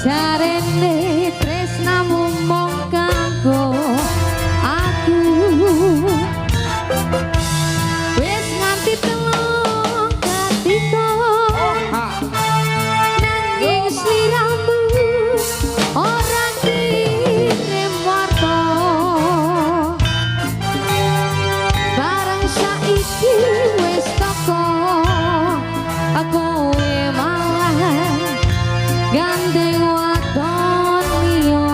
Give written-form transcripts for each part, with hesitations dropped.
Jarene tresnamu mung kanggo aku. Wis nganti telung ketika, nanging sliramu ora kirim warta. Bareng saiki wis teko, kowe malah gandeng wadon liya.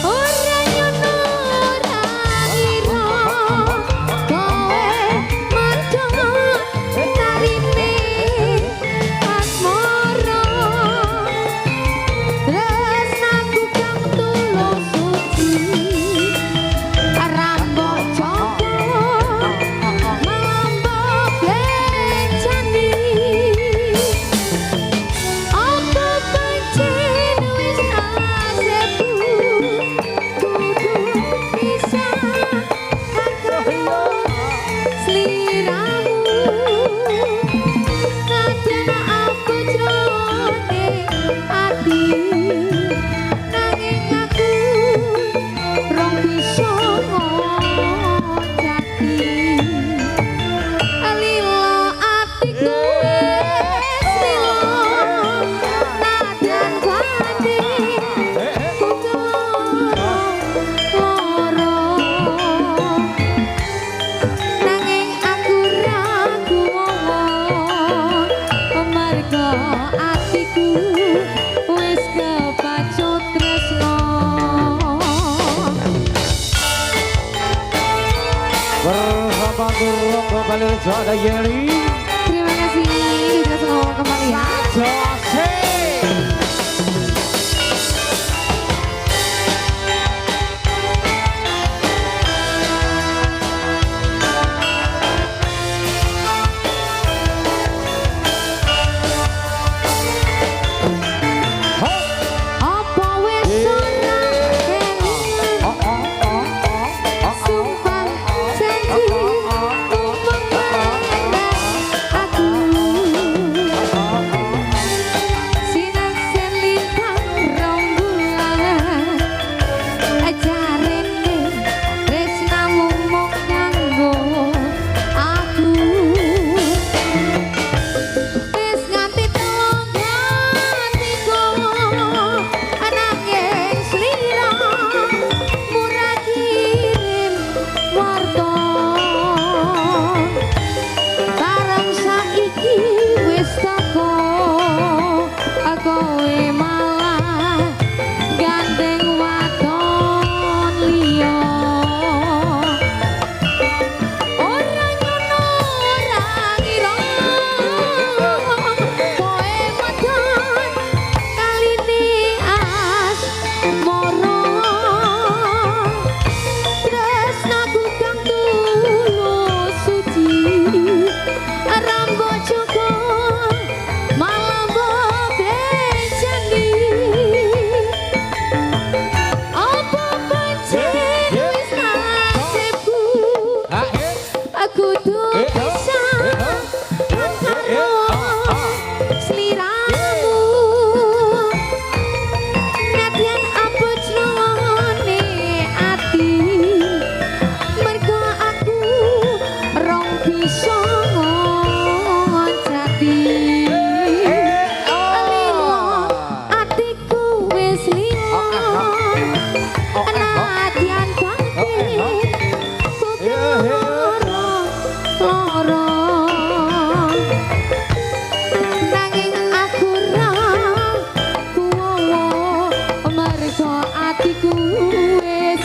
Ora nyono ora ngira kowe medhot tarine asmara. Tresnaku kang tulus suci rambut coba malah becani. Apa pancen wis nasibku kudu bisa karo sliramu? Nadyan aku jrone ati, nanging aku rong bisa ngocati. Lilo atiku wis lilo, nadyan batin ku loro, nanging aku ragu mergo atiku wis kepacut tresno. Bersama Ronggo Balirejo ada Yeri. Terima kasih, kita semua kembali ya. Jose. Ho. Apa wis ora kelingan Oh, oh, oh, oh, oh, sumpah janji umum marang aku? Sinaksen lintang rembulan, jarene tresnamu mung kanggo aku. Wis nganti telung atiku, nanging sliramu ra kirim warta. Bareng saiki wis teko, kowe malah gandeng wadon liya. Ora nyono ora ngira kowe medhot kaline asmara. Tresnaku kang tulus suci rambut cukup malah mbok becani. Apa pancen wis nasibku Ah, eh. aku kudu Eh, oh. bisa Eh, oh. karo sliramu? Nadyan apa jrone ati, mergo aku rong bisa ngoncati. Lilo atiku wis lilo, nadyan batin ku loro loro, nanging aku ra kuwowo mergo atiku wis.